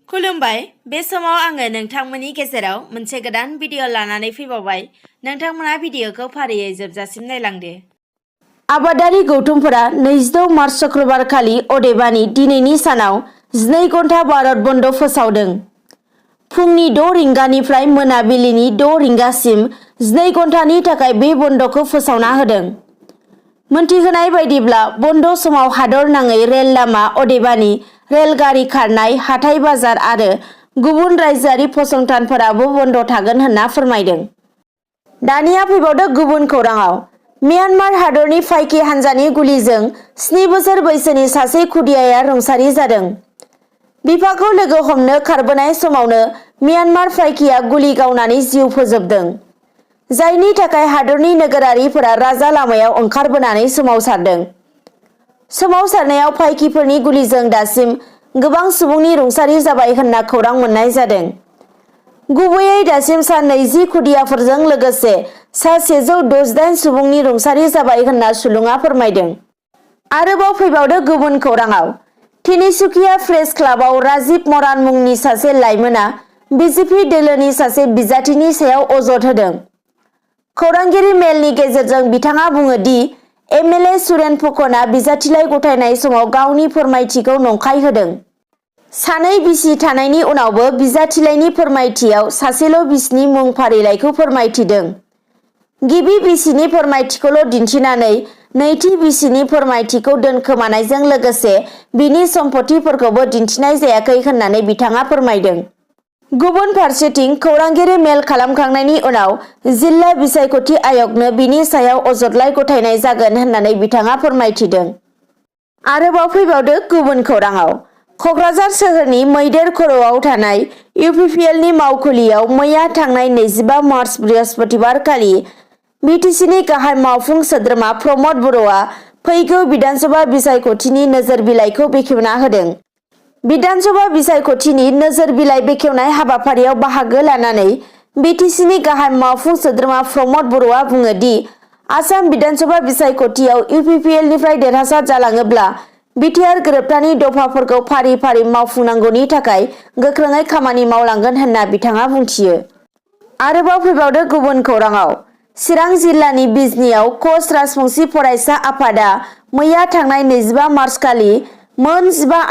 खुलुमबाय बे समाव आङो नोंथांमोननि गेजेराव मोनसे गोदान भिडिअ लानानै फैबावबाय। नोंथांमोना भिडिअखौ फारियै जोबजासिम नायलांदो। आबादारि गौथुमफोरा 26 मार्च शुक्रबार खालि अदेबानि दिनैनि सानाव 12 घन्टा भारत बन्द फोसावदों। फुंनि 6 रिंगानिफ्राय मोनाबिलिनि 6 रिंगासिम 12 घन्टानि थाखाय बे बन्दखौ फोसावना होदों। मोनथिहोनाय बायदिब्ला बन्द समाव हादर नाङै रेल लामा अदेबानि रेलगारि खारनाय, हाथाइ बाजार आरो गुबुन रायजोआरि फसंथानफोराबो बन्द थागोन होनना फोरमायदों। दानिया फैबावदो गुबुन खौराङाव। म्यानमार हादरनि फाइकि हानजानि गुलिजों 7 बोसोर बैसोनि सासे खुदियाया रुंसारि जादों। बिफाखौ लोगो हमनो खारबोनाय समावनो म्यानमार फाइकिया गुलि गावनानै जिउ फोजोबदों, जायनि थाखाय हादरनि नोगोरारिफोरा राजा लामायाव ओंखारबोनानै सोमावसारदों। सोमावसारनायाव फाइकिफोरनि गुलिजों दासिम गोबां सुबुंनि रुंसारि जाबाय होनना खौरां मोननाय जादों। गुबैयै दासिम सा 20 खुदियाफोरजों लोगोसे सा 168 सुबुंनि रुंसारि जाबाय होनना सुलुङा फोरमायदों। आरोबाव फैबावदो गुबुन खौराङाव। तिनिसुकिया प्रेस क्लाबाव राजिब मरान मुंनि सासे लाइमोना बिजेपि दोलोनि सासे बिजाथिनि सायाव अजद होदों। खौरांगिरि मेलनि गेजेरजों बिथाङा बुङो दि एमएलए सुरेन फुकनआ बिजाथिलाइ गथायनाय समाव गावनि फोरमायथिखौ नंखाय होदों। सानै बिसि थानायनि उनावबो बिजाथिलाइनि फोरमायथियाव सासेल' बिसिनि मुं फारिलाइखौ फोरमायथिदों। गिबि बिसिनि फोरमायथिखौल' दिन्थिनानै नैथि बिसिनि फोरमायथिखौ दोनखोमानायजों लोगोसे बिनि सम्पथिफोरखौबो दिन्थिनाय जायाखै होननानै बिथाङा फोरमायदों। गुबुन फारसेथिं खौरांगिरि मेल खालामखांनायनि उनाव जिल्ला बिसायख'थि आयगनो बिनि सायाव अजदलाइ गथायनाय जागोन होननानै बिथाङा फोरमायथिदों। आरोबाव फैबावदो गुबुन खौराङाव। क'क्राझार सोहोरनि मैदेर खर'आव थानाय इउपिपिएलनि मावखुलियाव मैया थांनाय 25 मार्च बृहस्पतिबार खालि बिटिसिनि गाहाय मावफुं सोद्रोमा प्रमद बर'आ फैगौ बिधानसभा बिसायख'थिनि नोजोर बिलाइखौ बेखेवना होदों। बिधानसभा बिसायख'थिनि नोजोर बिलाइ बेखेवनाय हाबाफारियाव बाहागो लानानै बिटिसिनि गाहाय मावफुं सोद्रोमा प्रमद बर'आ बुङो दि आसाम बिधानसभा बिसायख'थियाव इउपिपिएलनिफ्राय देरहासार जालाङोब्ला बिटिआर गोरोबथानि दफाफोरखौ फारि फारि मावफुंनांगौनि थाखाय गोख्रोङै खामानि मावलांगोन होनना बिथाङा बुंथियो। आरोबाव फैबावदो गुबुन खौराङाव। चिरां जिल्लानि बिजनीआव कच राजबंशी फरायसा आफादा मैया थांनाय 25 मार्च खालि मोन 15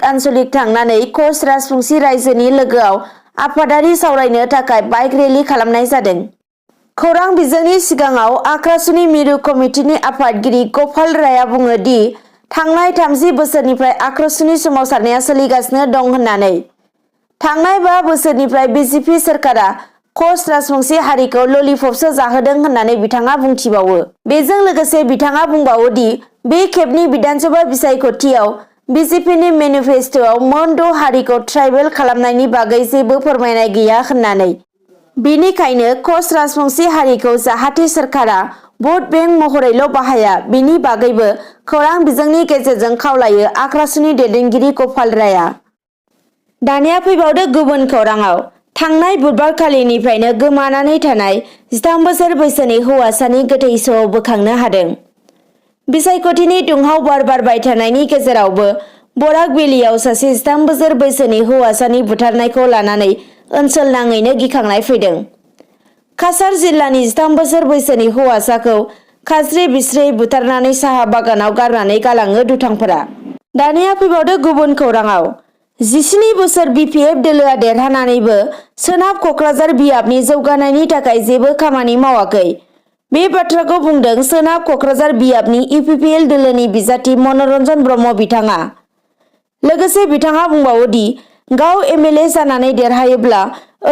आनसलिक थांनानै कच राजबंशी रायजोनि लोगोआव आफादारि सावरायनो थाखाय बाइक रेलि खालामनाय जादों। खौरां बिजोंनि सिगाङाव आक्रासुनि मिरु कमिटिनि आफादगिरि गपाल रायआ बुङो दि थांनाय 30 बोसोरनिफ्राय आक्रासुनि सोमावसारनाया सोलिगासिनो दं होननानै। थांनाय 5 बोसोरनिफ्राय बिजेपि सोरखारा कच राजबंशी हारिखौ ललिपपसो जाहोदों होननानै बिथाङा बुंथिबावो। बेजों लोगोसे बिथाङा बुंबावो दि बे खेबनि बिधानसभा बिसायख'थियाव बिजेपिनि मेनिफेस्ट'आव मोन 6 हारिखौ ट्राइबेल खालामनायनि बागै जेबो फोरमायनाय गैया होननानै। बेनिखायनो कच राजबंशी हारिखौ जाहाथे सोरखारा भट बेंक महरैल' बाहाया बेनि बागैबो खौरां बिजोंनि गेजेरजों खावलायो आक्रासुनि दैदेनगिरि गपाल रायआ। दानिया फैबावदो गुबुन खौराङाव। थांनाय बुधबारखालिनिफ्रायनो गोमानानै थानाय 13 बोसोर बैसोनि हौवासानि गोथै सह बोखांनो हादों। बिसायख'थिनि दुंहाव बार बारबाय थानायनि गेजेरावबो बराक भेलियाव सासे 13 बोसोर बैसोनि हौवासानि बुथारनायखौ लानानै ओनसोल नाङैनो गिखांनाय फैदों। काछार जिल्लानि 13 बोसोर बैसोनि हौवासाखौ खास्रि बिस्रि बुथारनानै साहा बागानाव गारनानै गालाङो दुथांफोरा। दानिया फैबावदो गुबुन खौराङाव। 17 बोसोर बिपिएफ दोलोआ देरहानानैबो सोनाब क'क्राझार बियाबनि जौगानायनि थाखाय जेबो खामानि मावाखै। बे बाथ्राखौ बुंदों सोनाब क'क्राझार बियाबनि इउपिपिएल दोलोनि बिजाथि मनरन्जन ब्रह्म बिथाङा। लोगोसे बिथाङा बुंबावो दि गाव एमएलए जानानै देरहायोब्ला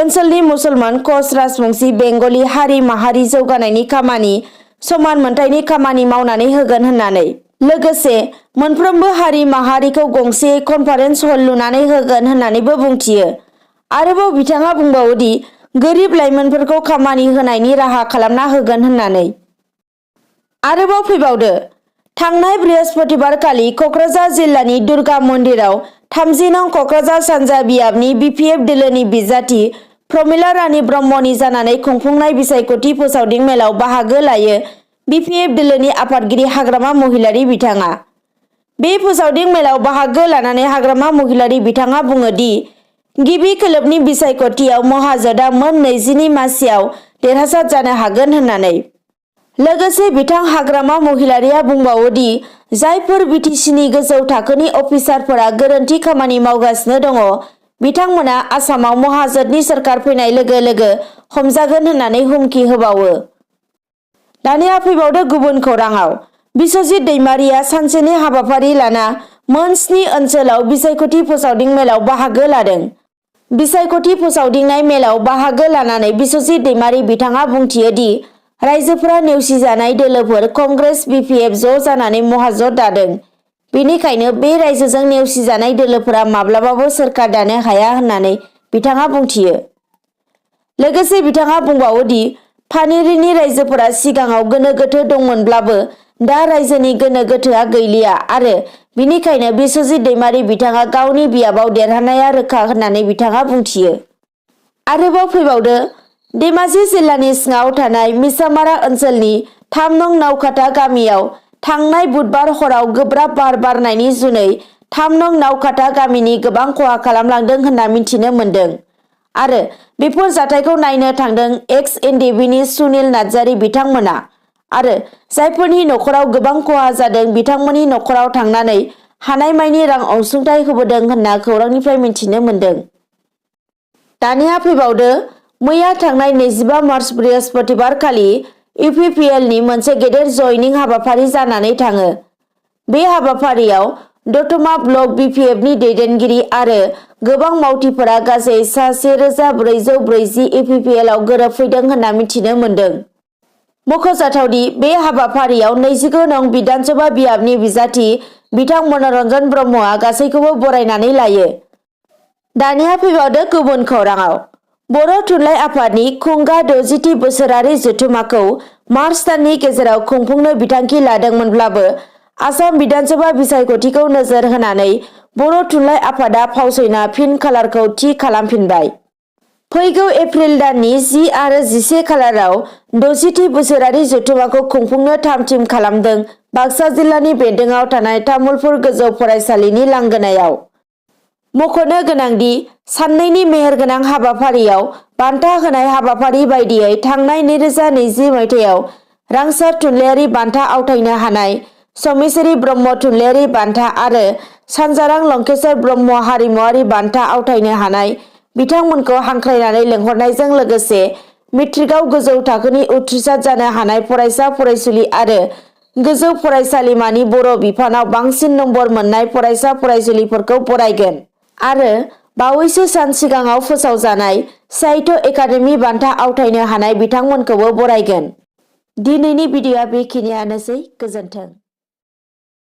ओनसोलनि मुसलमान कच राजबंशी बेंगलि हारि माहारि जौगानायनि खामानि समान मोनथायनि खामानि मावनानै होगोन होननानै। लोगोसे मोनफ्रोमबो हारि माहारिखौ गंसे कनफारेन्स हल लुनानै होगोन होननानैबो बुंथियो। आरोबाव बिथाङा बुंबावो दि गोरिब लाइमोनफोरखौ खामानि होनायनि राहा खालामना होगोन होननानै। आरोबाव फैबावदो। थांनाय बृहस्पतिबार खालि क'क्राझार जिल्लानि दुर्गा मन्दिराव 30 नं क'क्राझार सानजा बियाबनि बिपिएफ दोलोनि बिजाथि प्रमिला रानी ब्रह्मनि जानानै खुंफुंनाय बिसायख'थि फोसावदिं मेलाव बाहागो लायो बिपिएफ दोलोनि आफादगिरि हाग्रामा महिलारी बिथाङा। बे फोसावदिं मेलाव बाहागो लानानै हाग्रामा महिलारी बिथाङा बुङो दि गिबि खोलोबनि बिसायख'थियाव महाजोतआ मोन 20नि मासियाव देरहासार जानो हागोन होननानै। लोगोसे बिथां हाग्रामा महिलारिया बुंबावो दि जायफोर बिटिसिनि गोजौ थाखोनि अफिसारफोरा गोरोन्थि खामानि मावगासिनो दङ बिथांमोना आसामाव महाजोतनि सोरखार फैनाय लोगो लोगो हमजागोन होननानै हुमखि होबावो। दानिया फैबावदो गुबुन खौराङाव। बिस्वजित दैमारिया सानसेनि हाबाफारि लाना मोन 7 ओनसोलाव बिसायख'थि फोसावदिं मेलाव बाहागो लादों। बिसायख'थि फोसावदिंनाय मेलाव बाहागो लानानै बिस्वजित दैमारि बिथाङा बुंथियो दि रायजोफोरा नेवसिजानाय दोलोफोर कंग्रेस बिपिएफ ज' जानानै महाजोत दादों। बेनिखायनो बे रायजोजों नेवसिजानाय दोलोफोरा माब्लाबाबो सोरखार दानो हाया होननानै बिथाङा बुंथियो। लोगोसे बिथाङा बुंबावो दि पानेरिनि रायजोफोरा सिगाङाव गोनो गोथो दंमोनब्लाबो दा रायजोनि गोनो गोथोआ गैलिया आरो बिनिखायनो बिस्वजित दैमारि बिथाङा गावनि बियाबाव देरहानाया रोखा होननानै बिथाङा बुंथियो। आरोबाव फैबावदो धेमाजि जिल्लानि सिङाव थानाय मिसामारा ओनसोलनि 3 नं नावकाटा गामियाव थांनाय बुधबार हराव गोब्राब बार बारनायनि जुनै 3 नं नावकाटा गामिनि गोबां खहा खालामलांदों होनना मिथिनो मोन्दों आरो बेफोर जाथायखौ नायनो थांदों एक्स एनडिएफबिनि सुनिल नार्जारी बिथांमोना आरो जायफोरनि नखराव गोबां खहा जादों बिथांमोननि नखराव थांनानै हानायमानि रां अनसुंथाइ होबोदों होनना खौरांनिफ्राय मिथिनो मोन्दों। दानिया फैबावदो मैया थांनाय 25 मार्च बृहस्पतिबार खालि इउपिपिएलनि मोनसे गेदेर जयनिं हाबाफारि जानानै थाङो। बे हाबाफारियाव दतमा ब्लक बिपिएफनि दैदेनगिरि आरो गोबां मावथिफोरा गासै सा 1440 इउपिपिएलआव गोरोबफैदों होनना मिथिनो मोन्दों। मख'जाथावदि बे हाबाफारियाव 29 नं बिधानसभा बियाबनि बिजाथि बिथां मनरन्जन ब्रह्मआ गासैखौबो बरायनानै लायो। दानिया फैबावदो गुबुन खौराङाव। बर' थुनलाइ आफादनि खुंगा 60थि बोसोरारि जथुम्माखौ मार्च दाननि गेजेराव खुंफुंनो बिथांखि लादोंमोनब्लाबो आसाम बिधानसभा बिसायख'थिखौ नोजोर होनानै बर' थुनलाइ आफादा फावसयना फिन खालारखौ थि खालामफिनबाय। फैगौ एप्रिल दाननि 10 आरो 11 खालाराव 60थि बोसोरारि जथुम्माखौ खुंफुंनो थाम-थिम खालामदों बाक्सा जिल्लानि बेन्दोङाव थानाय तामुलपुर गोजौ फरायसालिनि लांगोनायाव। मख'नो गोनांदि साननैनि मेहेरगोनां हाबाफारियाव बान्था होनाय हाबाफारि बायदियै थांनाय 2020 मायथाइयाव रांसार थुनलाइयारि बान्था आवथायनो हानाय समेश्वरी ब्रह्म थुनलाइयारि बान्था आरो सानजारां लंकेश्वर ब्रह्म हारिमुवारि बान्था आवथायनो हानाय बिथांमोनखौ हांख्रायनानै लेंहरनायजों लोगोसे मेट्रिकआव गोजौ थाखोनि उथ्रिसार जानो हानाय फरायसा फरायसुलि आरो गोजौ फरायसालिमानि बर' बिफानाव बांसिन नम्बर मोननाय फरायसा फरायसुलिफोरखौ बरायगोन आरो बावैसो सान सिगाङाव फोसावजानाय साहित्य एकाडेमि बान्था आवथायनो हानाय बिथांमोनखौबो बरायगोन। दिनैनि भिडिअ'आ बेखिनियानोसै। गोजोन्थों।